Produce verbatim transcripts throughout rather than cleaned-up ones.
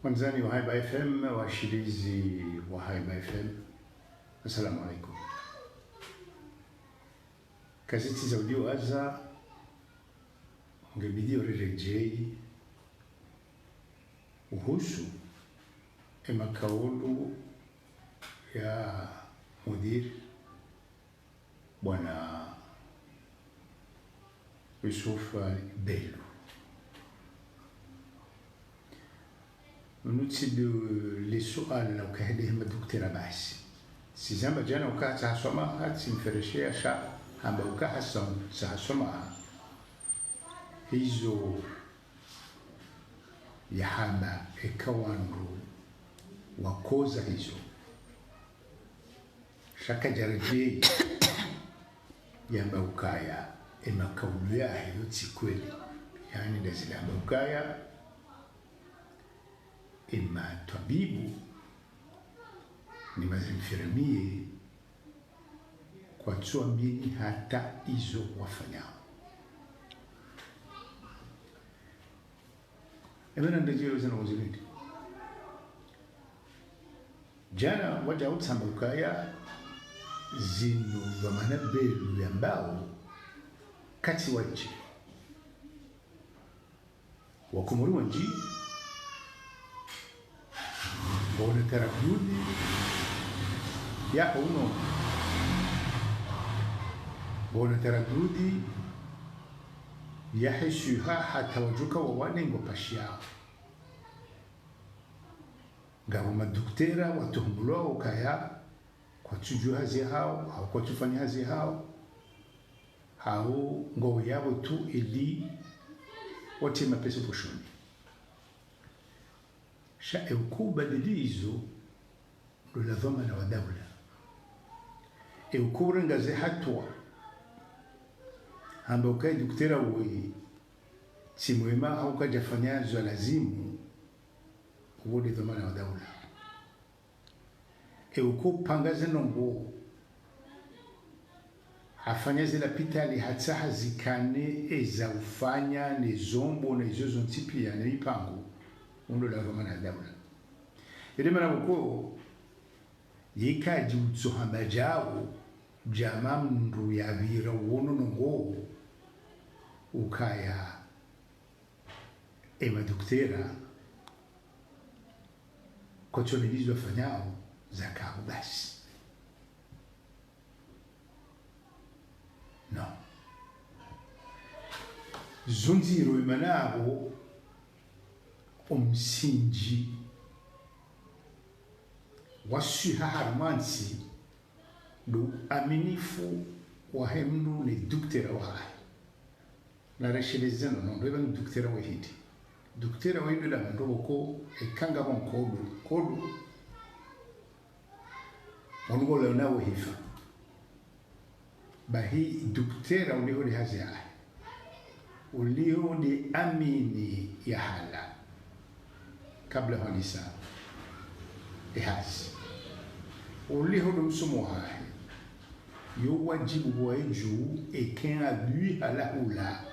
Wandzani wa Haiba F M, washilizi wa Haiba F M, assalamu alaikum. Kazitsi za udiwaza, ngebidi uriredjeyi uhusu emakaulu ya mudir bwana Yusuf Belou. Mnu tsi ndo le suala la ukaya hende he maduktera basi. Tsizamba djana uka tsahasoma, hatsi mferesheya sha, hamba uka hasam-, tsahasoma. Hizo yahamba eka wandru wakoza hizo. Sha kadjaredjeyi yamba ukaya emakaulu yahe yo tsi kweli. Yaani ndazile yamba ukaya ematwabibu ne mazinfirmiye kwatsuamini hata izo wafanyao. Emana ndedjelo zina uzilindi. Djana wadja utsamba ukaya zinu dhwamana Belou yambao katsi wadji. Wakomori wendji ngwaona taradudi ya uno. Ngwaona taradudi ya heshiha hata wadjuka wawane ngwapashiyao. Ngapvo maduktera watuhumulwao ukaya kwatsudjuwa hazi yahao, hau kwatsufanya hazi yahao, hau ngwao yapvo tu ili watriye mapesa poshoni. Sha eukubadili izo ndo la dhwamana wa daula. Eukourenga ze hatuwa hamba ukaya duktera woyi tsi mwema hau kadjafanya zo lazimu, uwo nde dhwamana wa daula. Eukoupanga ze ndrongoo, hafanya ze lapitali hatsaha zikane eza ufanya ne zombo ne izo zontsi piya ne mipango, uwo ndo la dhwamana wa daula. Ede mana pvoko yikadji utsohamba djao djama mndru yapvira uwo ndrongoo ukaya emaduktera kwatsuamini izo wafanyao zakao basi. Non. Zo ndziro emana apvo omsindji wa swiha harumwa ntsi ndo uaminifu wahe mndru ne duktera wahahe. Naresheleze no, no, ndo eba ni duktera we hindri. Duktera we hindri la mndru pvoko eka ngapvo nkodo, nkodo. Wanu ngwalaona we hifa. Bahi duktera uliho nde hazi yahe. Uliho nde amini yahala kabla hwandisa ehazi. Uliho ndo msomo wahahe. Yo wadjibu wa edju eke adui halahula,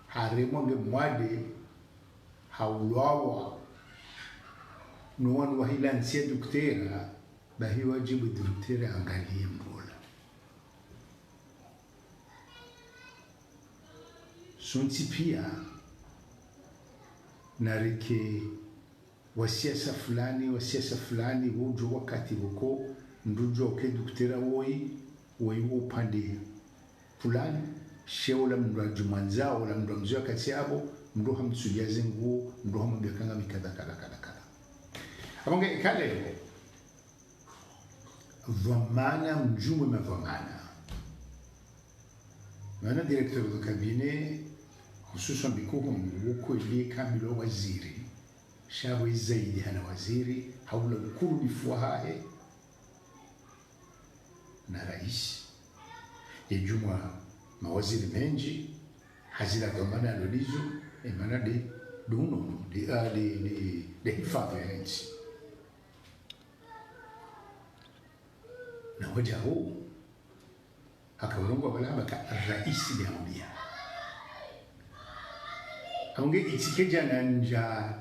haremwa nge mwade, haulwawa no wanu wahila ntsi ya duktera, bahi wadjibu duktera angaliye mbola. Sontsi piya nareke wa siasa fulani, wa siasa fulani, wo udjo wakati pvoko, ndo udjo uke duktera woyi, woyi wo upande fulani, she ola mndru adjumwandzao, ola mndru amzoweya wakati yapvo, mndru hamtsuliya zenguo, mndru hamwambiya kanga mi kadha, kadha, kadha, kadha. Apvo nge ikale, dhwamana, mdjumwe madhwamana. Mana directeur de cabinet, hususwan bikuhu mbuko ili kamilo waziri. Sha pvo izaidi hana waziri, ha ula ukurubifu wahahe na raisi. Ye djumwa mawaziri mendji, ha zila dhwamana alo nazo, emana nde, nde unono, nde, ah, nde, nde, nde hifadhwi yahe ntsi. Na wadja ho, haka urongowa pvala hamba ka raisi nde hamwambiya. Apvo nge itsi kedja nandza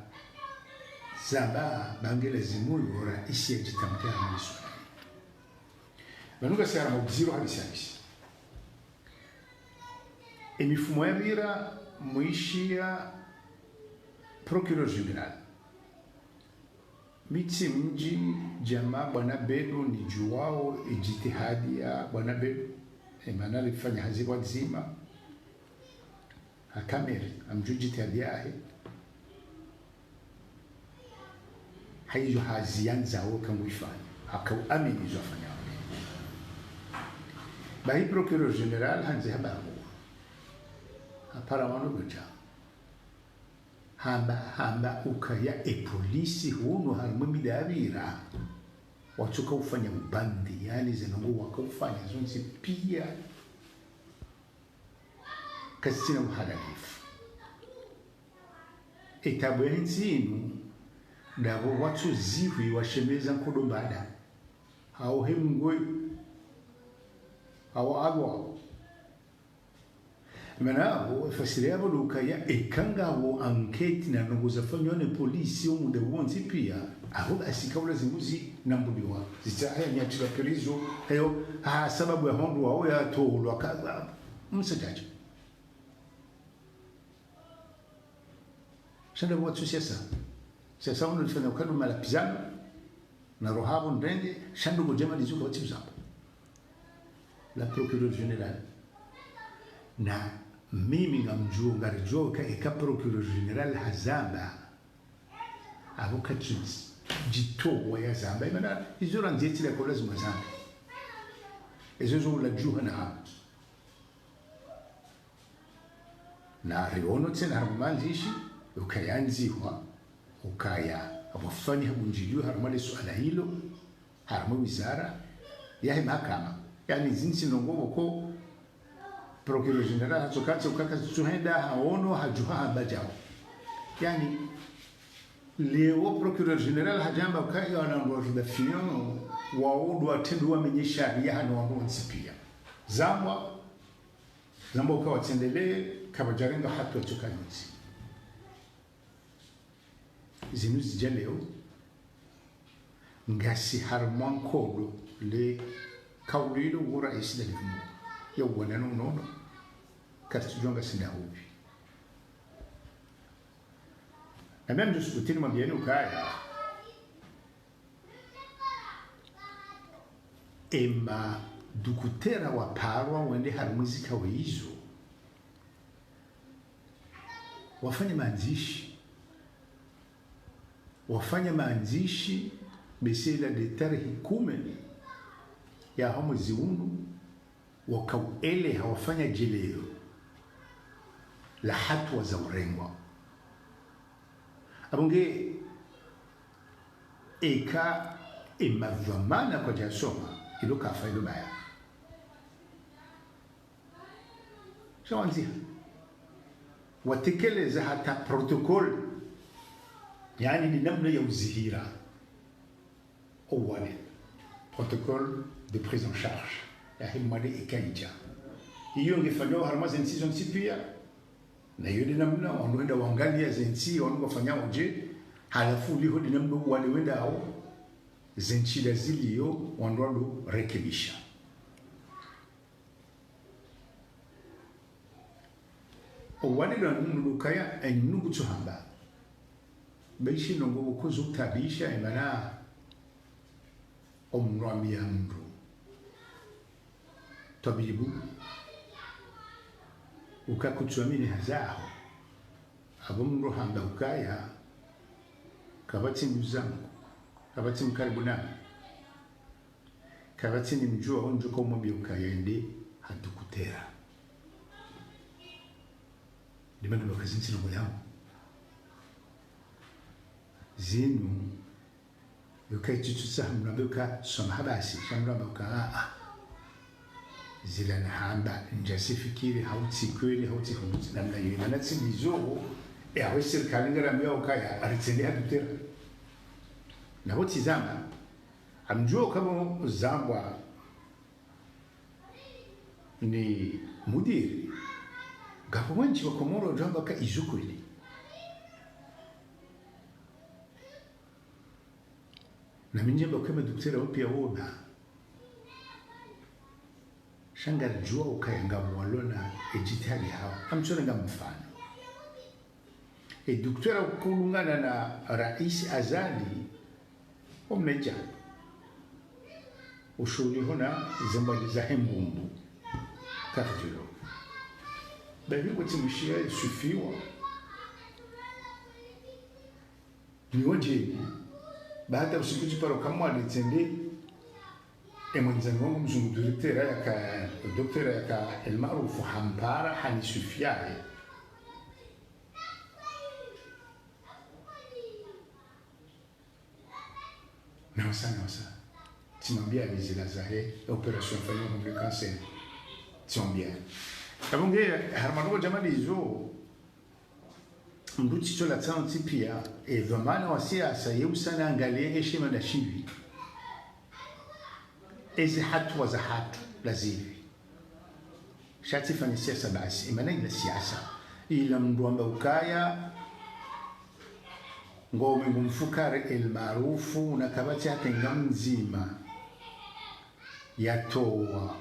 zamba ba nge lazimu yo raisi yadjitamke harumwa le suala. Pvanu ngasi harumwa udziro halisi halisi. Emifumo yapvira mwishiya procureur général. Mi tsi mdji djama bwana Bedu nidjuwao idjitihadi ya bwana Bedu. Emana lifanya hazi pvwadzima. Ha kamili, ngamdjuo idjitihadi yahe. Hayizo hazi yandzao ka nguifanya. Haka uamini izo afanyao. Bahi procureur général handze hamba ho. Hapara wanu kudja. Hamba, hamba ukaya epolisi hunu harumwa emida yapvira. Watsuka ufanya ubandi, yaani zendrongoo waka ufanya zontsi piya kazitsina uhalalifu. Etabu yahe ntsi inu, ndapvo watsu zihwi washemeza nkodo mbada. Hau hemngwe. Hau agwa. Mana apvo, efasiri yapvo ndo ukaya, eka ngapvo enquête na ndrongoo zafanywa ne polisi omuda wontsi piya, apvo basi ka ulazimu zinambuliwa, zitsaha yanyatilwa prison, hayo, ha sababu ya hondro wao yatolwa, ka, msadjadja. Sha ndapvo watsu siasa. Siasa wunu lifanya ukadu malapvizano, na roha pvo ndrenge, sha ndrongoo ndjema ndizo ka watsi uzamba. La procureur général. Na mimi ngamdjuo, ngaridjuo ka eka procureur général hazamba. Apvo katsi djitowa yazamba. Emana, izo randzi etsi la kola zimwe zamba. Ezo zo ula djuha na hamba. Na riono tsena harumwa mandzishi, ukaya ndzihwa, ukaya, apvo fani habundjiliwa harumwa le suala hilo, harumwa wizara, yahe mahakama. Yaani zintsi ndrongoo pvoko, procureur général hatsokatsi ukaka tsuhenda, haono, hadjuha hamba djao. Yaani, leo procureur général hadjamba ukaya wana ndo ridafion, wao ndo watrendwa wamenye sharia hano wandru wontsi piya. Zambwa, zambwa uka watsendelee, kapvadjarenga hatu watsoka yontsi. Zinu zidja leo, ngasi harumwa nkodo le kauli lo wo raisi ndalipvumo. Ya uwana no unono, karitsudjuwa ngasi ndahupvi. Na mimi mdru sukutini mwambiyeni ukaya, ema dukutera waparwa wende harumwa zikao izo. Wafanya mandzishi. Wafanya mandzishi, bese ila nde tarehi kume yaho mwezi unu, waka ueleha wafanya djeleo la hatuwa za urengwa. Apvo nge eka emadhwamana kwadjasoma, ilo kafa ilo baya. Sha wandziha. Watekeleza hata protocole. Yaani nde namna ya uzihira. Owade, protocole de prise en charge yahe mwade eka idja. Iyo ngefanyao harumwa zentsi zontsi piya. Na iyo nde namna wandru wenda wangaliya zentsi wandru wafanyao dje, halafu uliho nde namna owade wendao, zentsi nda ziliyo wandru wado rekebisha. Owade ndo anu ndo ukaya, enu ngutsohamba. Baishi ndrongoo pvoko zo tabisha, emana omndru ambiya mndru. Twabibu, Uka kutsuamini hazi yaho. Apvo mndru hamba ukaya, kapvatsi nduzangu, kapvatsi mkaribu nami, kapvatsi nimdjuao, ndjo ka umwambia ukaya yende ha dukutera. Ndima ndima kazi ntsi nongo yangu. Zinu, yoka itsutsu tsaha mndru ambe uka soma habasi, sha mndru ambe uka, ah, ah. Zila nahamba, ndjasifikiri, hau tsi kweli, hau tsi, hau tsi namna iyo. Mana tsi ndizo, e, awe sirikali ngarambiao ukaya, aritsende ha dukutera. Na pvo tsi zamba, amdjuo kapvo zambwa ni mudiri, ngapvo wendji wa Komoro wadjo amba ka izo kweli. Na mi ndjamba uka madukutera wapvia wona. Sha ngaridjuao ukaya ngapvo walona e djitihadi hawo. Amtsona nga mfano. E dukutera ukulungana na Raisi Azali, omneja. Ushuhuli hona zembali zahe mbumbu. Cardiologue. Bahi kutsi mshiya isufiwa. Ni wodjeni, ba hata usiku tsi paro kamwali tsende, e mwandzani wangu mzungu dukutera yaka, dukutera yaka El Maarouf hampara hanisufiya he. Nawasa, nawasa. Tsimwambia ni zila zahe, opération fanywa contre cancer. Tsimwambia. Apvo nge, harumwa ndrongo djama ndizo, mndru tsi tsola tsano tsi pia, e dhwamana wa siasa, ye usana angalie heshima na shivi. Ezi hatuwa za hatru, la zivi. Sha tsi fanya siasa basi, e mana ila siasa. Ila mndru amba ukaya, ngo mengo mfukare El Maarouf, na kapvatsi hata inga mdzima yatowa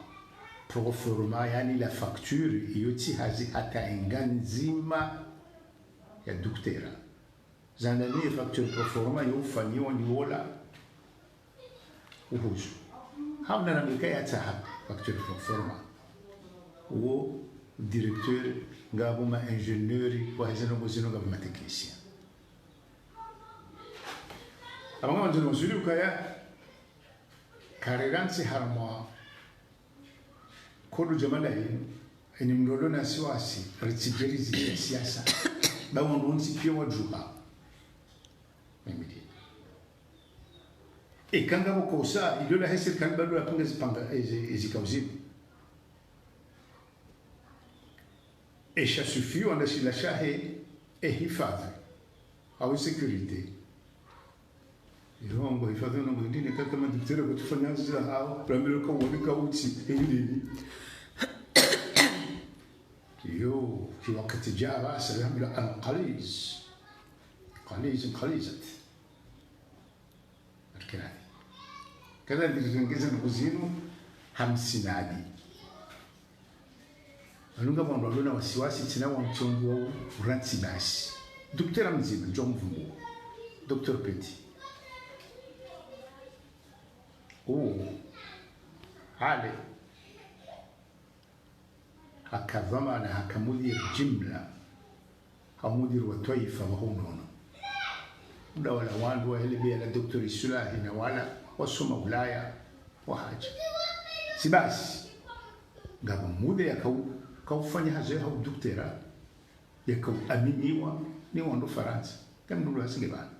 proforma, yaani la facture, iyo tsi hazi hata inga ndzima ya dukutera. Zana ni facture proforma yo ufanyiwa ni wola uhuzu. Hauna na mika yatsaha facture proforma. Uwo directeur, ngapvo ma ingénieur, waheze ndrongo zinu ngapvo ma technicien. Apvo nga wandzo nozuli ukaya, karerantsi harumwa kodo djamala yinu, eni mndru olo na siwasi, ritsidjeri zili ya siasa, ba wandru wontsi pia wadjuha. Mimi ndi. Eka ngapvo kosa, ilo lahe sirikali bado lapanga zipanga, ezi, ezi kauzini. Esha sufiwa nda shila shahe, e hifadhi, au sécurité. Iyo ngo hifadhi na ngo ndini kaka madukutera kutsufanya hazi zahawo, ramiro ka woni ka utsi, e ndini. Iyo, ki wakati djaba, sa ramiro anqaliz. Qaliz, qalizat. Arkirani. Kadha ndizo ngeze ndrongo zinu hamsinadi. Wanu ngapvo wandru walona wasiwasi tsina wa mtsongo wa urantsi basi. Dukutera mdzima, ndjo mvumbuwa. Docteur Petit. Uwo. Ale. Haka dhwamana, haka mudiri jimla, hau mudiri wa twaifa wa hunono. Nda wala wandru wa hele beya la Docteur Isulahi na wala wasoma Ulaya, wahadja. Tsi basi, ngapvo muda yakau, kaufanya hazi yahe udukutera, yakau aminiwa ni wandru Farantsa. Kamdundu hasinge bana.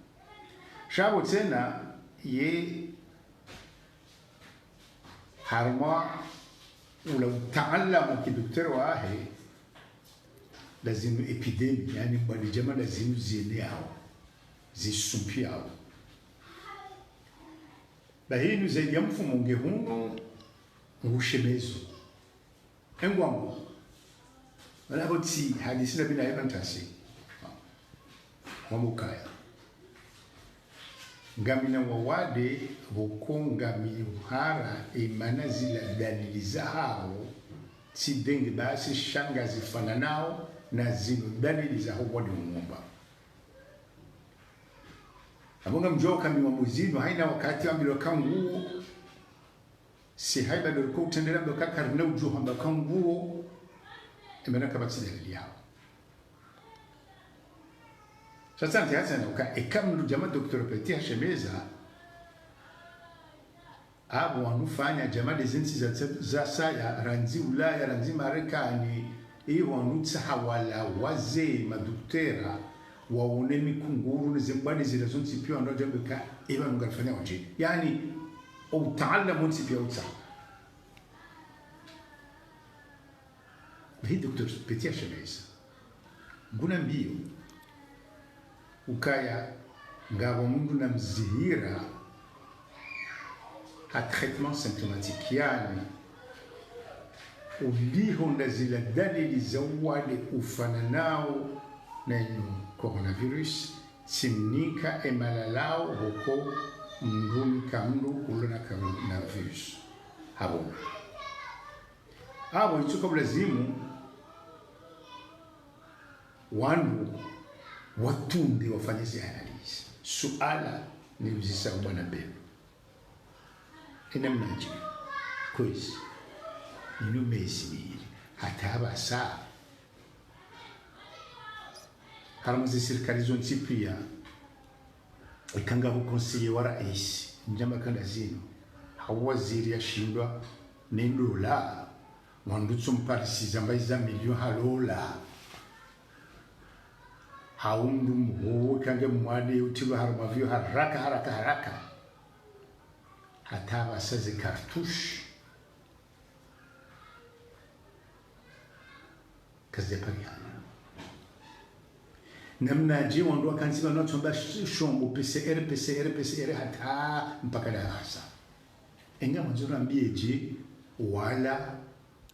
Sha pvo tsena, ye harumwa ula utaalamu wa kidokotera wahe, lazima epidemi, yaani mbwadi djama lazima zieneyao, zisumpiyao. Bahi inu zaidi ya mfumo nge hunu ngushemezo. Engwangu. Wala hotsi hadisi na bina yeba ntasi. Wamukaya. Ngamina wawade, pvoko ngami uhara, emana zila dalili zahawo, tsi denge basi sha ngazifananao na zinu dalili zaho wade umumba. Apvo ngamdjuwa ukaya mi wa muzinu, haina wakati wambilwa ka nguwo, si haiba ndo riko utrendera ndo ka karina udjuha mba ka nguwo, Emana kapvatsi dalili yawo. Sasa ntsi hasina uka, eka mndru djama Docteur Petit hashemeza, apvo wanu fanya djama de zentsi za, za saya, randzi Ulaya, randzi Marekani, e wanu tsaha wala wazee madoktera, waone mikunguru ne zembwade zila zontsi pia wandru wadjambe ka, e pvanu ngarifanya wandje. Yaani, o utaalamu wontsi pia utsaha. Bahi Docteur Petit hashemeza. Nguna mbio. Ukaya ngapvo mndru namzihira ha traitement symptomatique, yaani, uliho nda zila dalili za uwade ufananao na inu coronavirus, tsimnika emalalao hoko mndru nika mndru ulo na coronavirus. Hapvo. Apvo itsoka ulazimu wandru watunde wafanye zi analyse. Suala niliuzisa bwana Bello. Ina mnadje? Kwezi. Inu mezi mili. Hata apvasa. Harumwa ze sirikali zontsi pia. Eka ngapvo conseiller wa raisi, ndjama kanda zinu. Hau waziri yashindwa, ne ndola, wandru tso mparisiza mbayi za milioni halola. Hau mndru mhowo eka nge mwade utilwa harumwa avion haraka, haraka, haraka. Hata apvasa ze cartouche kazidja parihana. Namnadje wandru wakantsi pvanu watsomba sh-, shombo P C R, P C R, P C R hata mpaka darasa. Enga mwandzo rambie dje, wala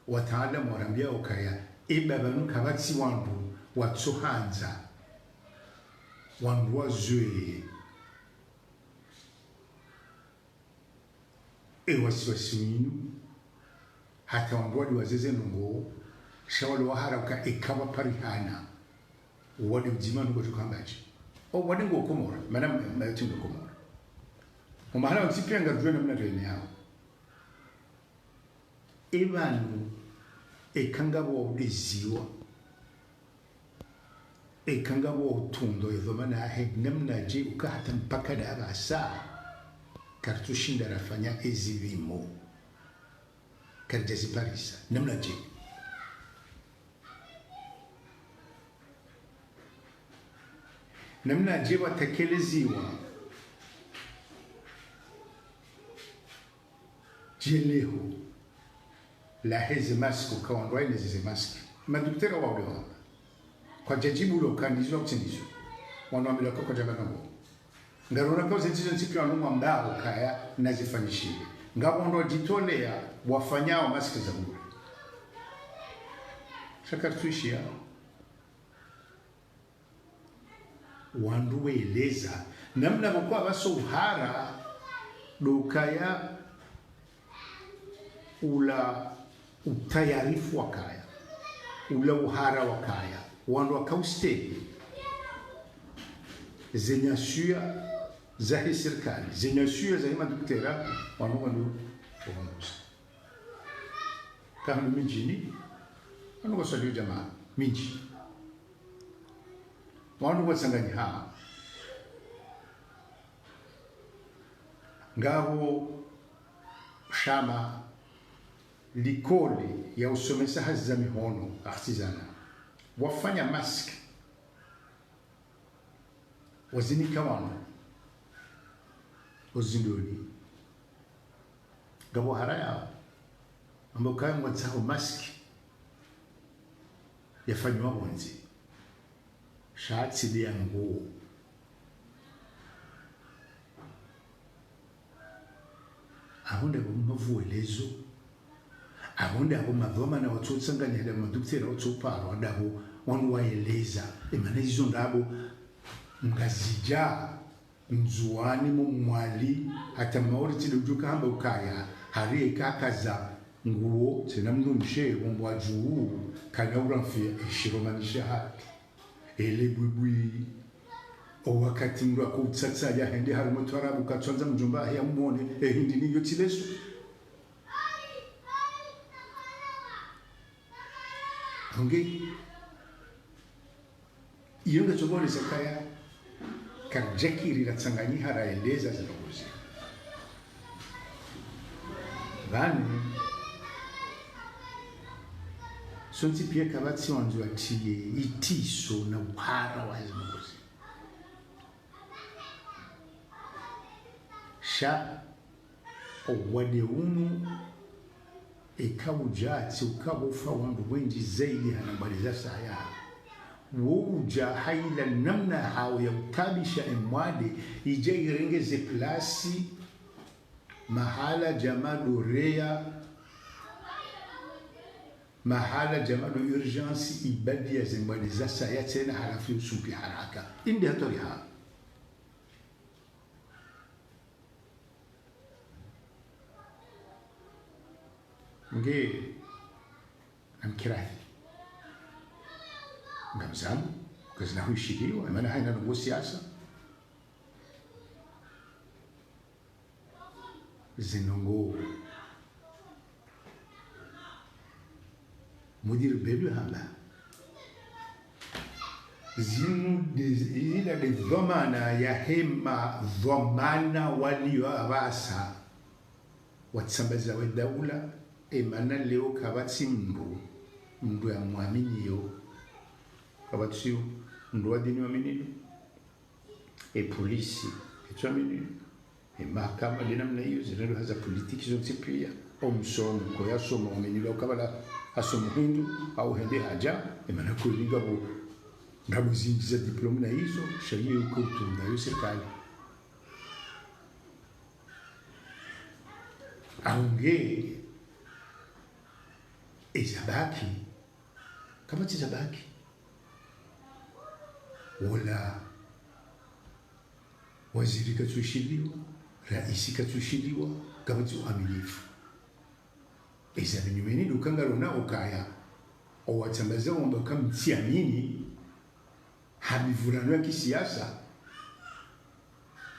wataalamu warambia ukaya, eba pvanu kapvatsi wandru watsohandza, wandru wazweye. E wasiwasi winu, hata wandru wadi wazeze ndrongoo, sha walo wahara uka eka pvaparihana uwade udzima ndrongoo tsoka hamba dje. O uwade ngo Komori, mana m-, mayotsi ngo Komori. Omahala wontsi pia ngarudjuwe namna rene yawo. E pvanu, eka ngapvo waudeziwa. Eka ngapvo utundo ye dhwamana yahe, namnadje uka hata mpaka da apvasa, karitsushinda rafanya ezi pvimo. Karidja ziparisa. Namnadje? Namnadje watekeleziwa? Djeleho lahe ze masque, uka wandru waeneze ze masque. Madoktera waude wamba. Kwadjadjibu lo uka ndizo au tsi ndizo. Wanu wambilwa uka kwadjamba ndrongoo. Ngarona uka ze ndzizo ntsi pia wanu wamba ukaya nazifanyishihe. Ngapvo wandru wadjitolea wafanyao masque za bure. Sha karitsuishia. Wandru weleza namna pvoko apvaso uhara, ndo ukaya ula utayarifu wakaya, ula uhara wakaya, wandru waka ustehi, ze nyasuya zahe sirikali, ze nyasuya zahe madoktera, wandru wandru waongoza. Ka hanu mindjini, wandru waswaliyo djamaa mindji. Wandru watsanganyiha. Ngapvo shama likoli ya usomesa hazi za mihono, artisanat. Wafanya masque. Wazinika wandru ozindroni. Ngapvo hara yawo. Amba ukaya ngwatsaho masque yafanyiwa pvondze. Sha tsi de ya nguo. Apvo ndapvo mapvuelezo. Apvo ndapvo madhwamana watsotsanganya hada madoktera watsoparwa ndapvo wanu waeleza. Emana izo ndapvo Ngazidja, Ndzuwani, mo Mwali, hata Maore tsi de udjo kahamba ukaya, hari eka kaza nguo, tsena mndru mshe, wombwa dju, kana uramfia, eshiromanisha haki. Ele bwibwi. O wakati mndru ako utsatsa ya hende harumwa twarabu katswandza mdjomba ahe ya mwone, e hindri ni yo tsi leso. Nge, iyo nge tsogonesa kaya, karidjakiri ratsanganyiha raeleza zindrongo zi. Pvanu, sontsi piya kapvatsi wandzo watriye itriso na uhara wa zindrongo zi. Sha, owade unu, eka udja tsi ukapvo ufa wandru wendji zaidi hana mbwade za saya. Wo udja hayina namna hawo ya utabisha emwade, idja irenge ze plasi, mahala djama doreya, mahala djama do urgence ibadiya ze mbwade za saya tsena halafu yo sumpi haraka. Inde hatwari ha. Nge, namkirahi. Ngamzambo, kazina huishiliwa, emana hayina ndrongo siasa. Zindrongo. Mudiri Belou hamba. Zinu de, ila de dhwamana yahe madhwamana waliyo apvasa. Watsambaza we daula, emana leo kapvatsi mndru, mndru ya mwaminiyo. Kapvatsi mndru wa dini wa mwaminiyo. E polisi, itswa mwaminiyo. E mahakama, de namna iyo, zirendo haza politiki zontsi piya. Omsomo, ko yasoma, wamenyula ukabala asoma hindru, au hende hadja, emana ko linga bo, ngabo zindji za diplôme na izo, sha iyo ko utunda yo sirikali. Au nge, ezabaki, kapvatsi zabaki. Wola waziri katsushiliwa, raisi katsushiliwa, kapvatsi uaminifu. Eza binyumeni duka ngarona okaya, owatsambaza wamba kamtsiamini, ha mivurano ya kisiasa,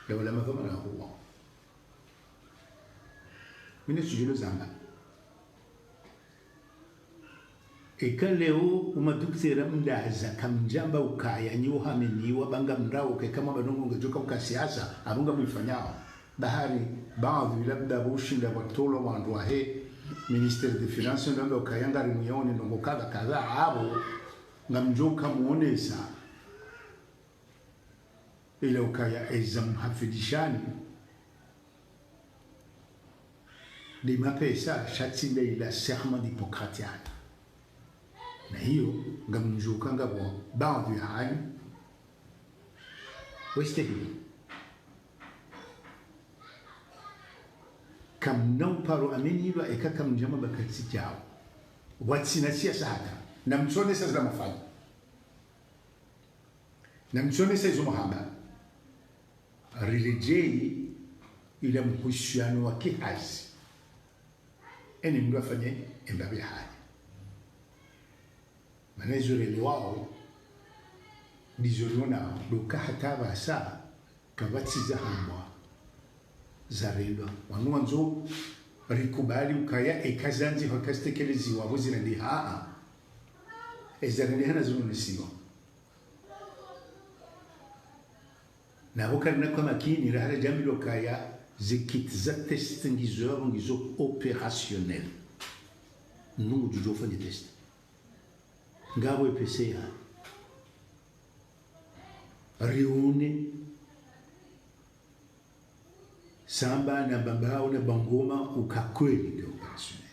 la wala mavama na huwa. Mine sujilo zamba. Eka leo umaduktera mdaza kamdjamba ukaya nyi uhaminiwa ba ngamrao ke kama banongo ngejoka uka siasa, abo ngamwifanyao. Bahari, baadhi labda bushinda bwatolwa wandru wahe Ministère des Finances, ndamba ukaya ngari muyaone ndrongo kadha kadha, abo ngamjoka muonesa. Ila ukaya eza mhafidishani, de mapesa sha tsi nda ila serment d'Hippocrate yahe. Na iyo, ngamdjuka ngapvo baadhi yahanyu, westehili. Kamna uparo amini ilwa eka kamdjama bakatsi djao. Watsina siasa hata. Namtsonesa zila mafanya. Namtsonesa izo muhamba. Rilidjeyi ila mhusiano wa kihazi. Eni mndru afanye embabi hayi. Mana izo relewao, ndizo lionao, duka hata pvasa, kapvatsi zahambwa, zarendwa. Wanu wandzo rikubali ukaya eka zandzihwa kazitekelezwa, apvo zirendeha. Ezarendeha nazononesiwa. Na pvo karina kwa makini, rahara djambi lokaya, ze kit za test ngizo yapvo ngizo opérationnel. Nungu djudjo fanye test. Ngapvo E P C A. Rione. Samba na Bambao na Bangoma uka kweli nde opérationnel.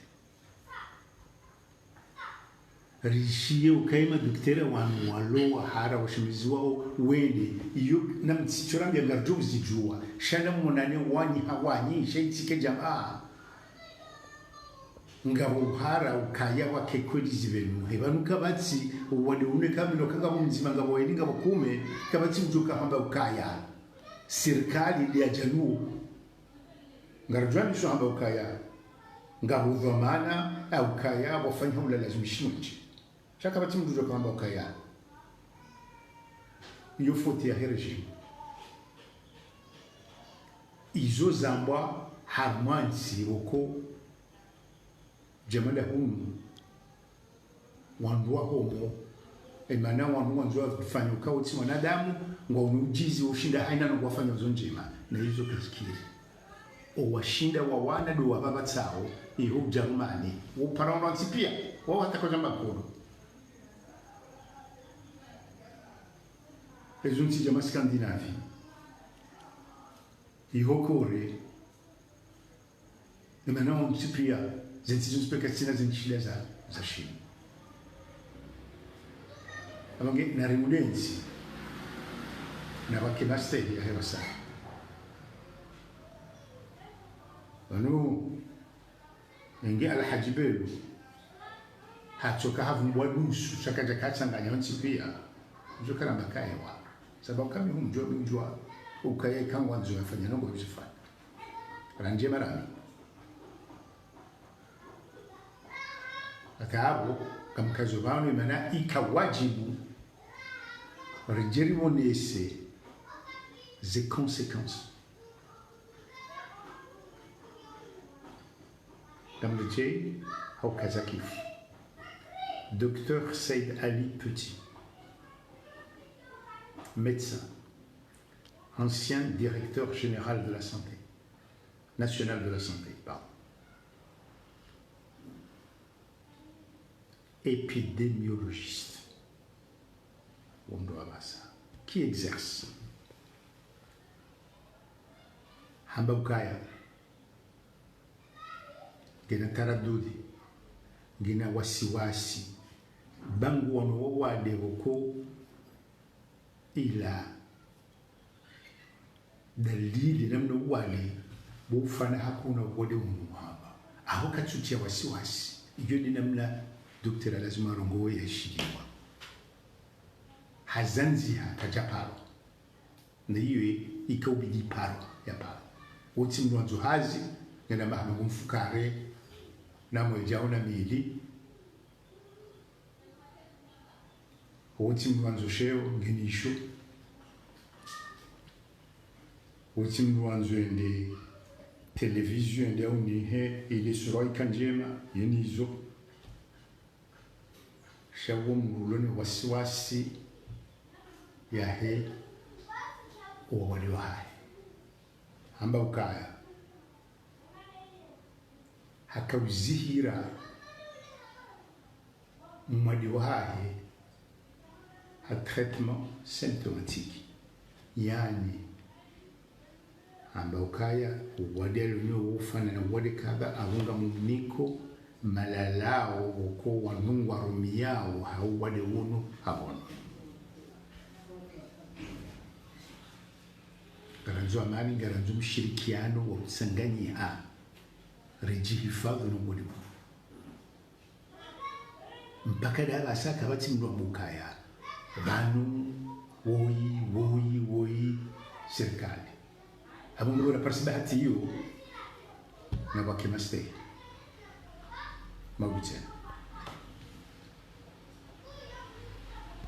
Rishiye ukaya maduktera wanu walo wahara washimiziwao wende, iyo namtsichora mbia ngarudjo uzidjuwa. Sha namonane wanyi ha wanyi, sha itsike djamaa. Ngapvo uhara ukaya wake kweli zipvenuhe. Pvanu kapvatsi, wade une kamilo kangapvo mdzima ngapvo waili ngapvo kume, kapvatsi mdjuka hamba ukaya. Sirikali ndiya djanuo. Ngarudjuwa niso hamba ukaya, ngapvo dhwamana, au ukaya, wafanya hula lazimishiwa ndji. Sha kapvatsi mndru udjo hamba ukaya. Iyo faute yahe régime. Izo zambwa harumwa ntsi woko, djamanda hunu. wandru wa homo, emana wandru wandzo wafanye ukao tsi wanadamu, ngwaono udjizi ushinda haina no wafanya zo ndjema, na izo kazikiri. Owashinda wawana ndo wapvapvatsao, iho Ujerumani, wo para wandru wantsi pia, wao hata kwadja makolo. Ezo ntsi dja ma Scandinavie, iho Corée, emana wantsi pia, ze ntsi zontsi pia kazitsina ze ntsi shida za, za shimo. Apvo nge nari mdentsi, na pvwake mastehi ya hewa sa. Pvanu, enge Alhadji Belou, hatsoka havumbwa dusu, sha kadja katsanganya wantsi pia, ndjo karamba kaewa. Sababu kami humdjua, humdjua, ukaya kangwandzo yafanya nongo bizifanya. Randje marami. Aka apvo, kamkazo pvanu emana ika wadjibu, ridje riwonese ze conséquences. Dame de Jay, Haukazakif. Docteur Said Ali Petit, médecin, ancien directeur général de la santé, national de la santé, pardon. Épidémiologiste. Wandru wa pvasa. Qui exerce. Hamba ukaya ngena taradudi, ngena wasiwasi, ba nguono wo wade woko ila dalili namna uwade, bo ufana hakuna uwade unu hamba. Aho katsutia wasiwasi. Iyo nde namna doktera lazima arongowe yashiliwa. Hazandziha kadja paro. Na iyo ika ubidi paro, ya paro. Wotsi mndru wandzo hazi, ngena mahama ngumfukare, na mwedjao na mili. Wotsi mndru wandzo sheo, ngenisho. Wotsi mndru wandzo ende télévision, ende aunihe, ile sura ika ndjema, yenizo. Sha wo mndru ulo ne wasiwasi yahe, owawade wahahe. Hamba ukaya hakauzihira mwade wahahe ha traitement symptomatique. Yani, hamba ukaya uwade alonao ufanana uwade kaba, apvo ngamumniko malalao woko wanu ngwarumiao ha uwade unu hapvono. Ngarandzo amani, ngarandzo mshirikiano wa utsanganyiha, ridjihifadhwi no uwade unu. Mpaka nda pvasa kapvatsi mndru amba ukaya pvanu, woyi, woyi, woyi, sirikali. Apvo mndru ula parisi bahati iyo, na pvwake mastehi. Mabutsena.